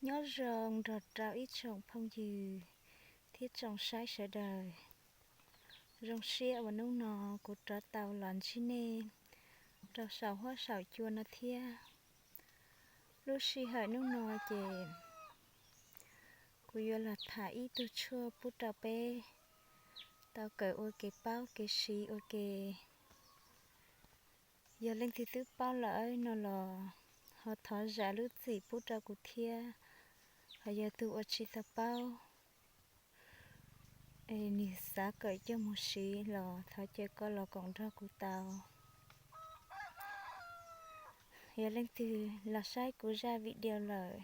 Nyob zoo nrog rau ib tsoom phooj ywg thiab tsoom saib sawv daws. Zoo siab uas hnub no kuv rov tau los ntsib nej rau saum huab saum cua no thiab. Lub sij hawm hnub no ces kuv yuav los tham ib tug tshuaj pub rau peb tau kawm ua kev paub kev siv ua ke. Yog leej twg twb paub lawm no los ho thov zam lub txim pub rau kuv thiab. Ho yog tus uas tsis tau paub es nws xav kawm coj mus siv los thov caw koj los koom nrog kuv tau. Yog leej twg los saib kuv zaj video lawm,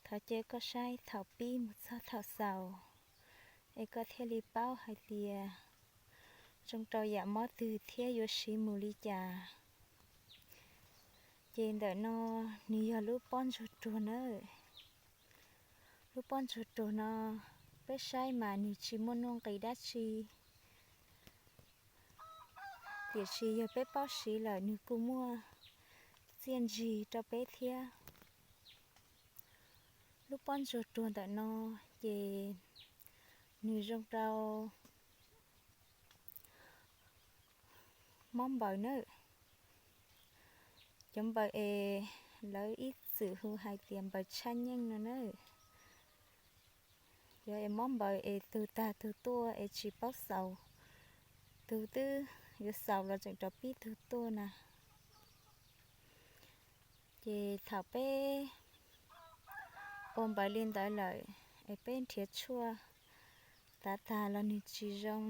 thov caw koj saib thaum pib mus txog thaum xaus es koj thiaj li paub hais tias zoo rau yam mob twg thiab yuav siv mus li cas. Ces ntawm no nws yog lub pob ntsuag ruag nawb. Lub pob ntsuag ruag no peb saib mas nws tsis muaj nuj nqis dab tsi, tiam sis yog peb paub siv lawm nws kuj muaj txiaj ntsig rau peb thiab. Lub pob ntsuag ruag ntawm no ces nws zoo rau mob npaws nawb. Cov npaws es lawv ib txwm hu hais tias npaws tshaj nyeej no nawb. Cov es mob npaws es tug tag tug tuaj es tsis paub xaus, tug twb yuav xaus los tseem rov pib tug tuaj na. Ces thaum peb ua npaws li ntawd lawm es peb nrhiav tshuaj tav tag los nws tsis zoo,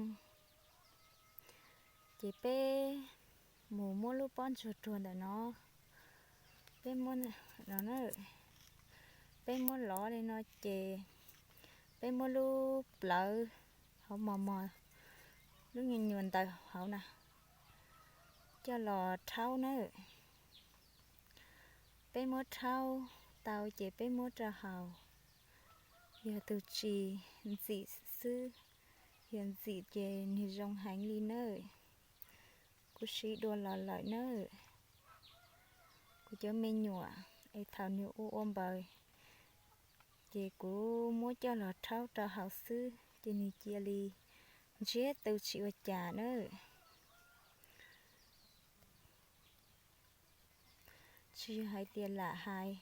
ces peb mus muab lub pob ntsuag ruag ntawm no, peb muab, peb muab lov li no ces peb muab lub plawv hauv mos mos, lub nyuag nyuag ntawd hauv na, coj los rhaub nawb. Peb muab rhaub tau ces peb muab rau haus. Yog tus tsis ntxim xwb, yog ntxim ces nws zoo heev li nawb. Kuv siv dua los lawm nawb. Kuv cov me nyuam es thaum nws ua ua npaws ces kuv muab coj los rhaub rau haus xwb ces nws cia li ntsiag to tsis ua cas nawb. Tsis yog hais tias lam hais,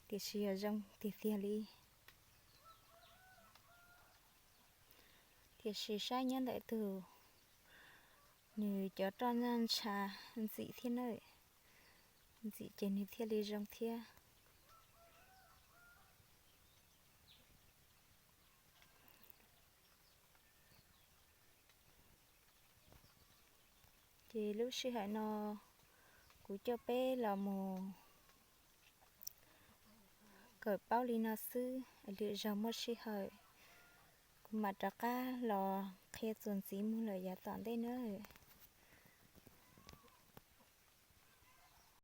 tiam sis yog zoo tiag tiag li. Tiam sis saib nyob ntawm tus, nws cov roj ntsha ntxim thiab nawb, ntxim ces nws thiaj li zoo thiab. Ces lub sij hawm no kuv coj peb los mus kawm paub li no xwb, lwm zaug muaj sij hawm kuv mam rov qab los qhia txuas ntxiv mus lawm yav tom ntej nawb.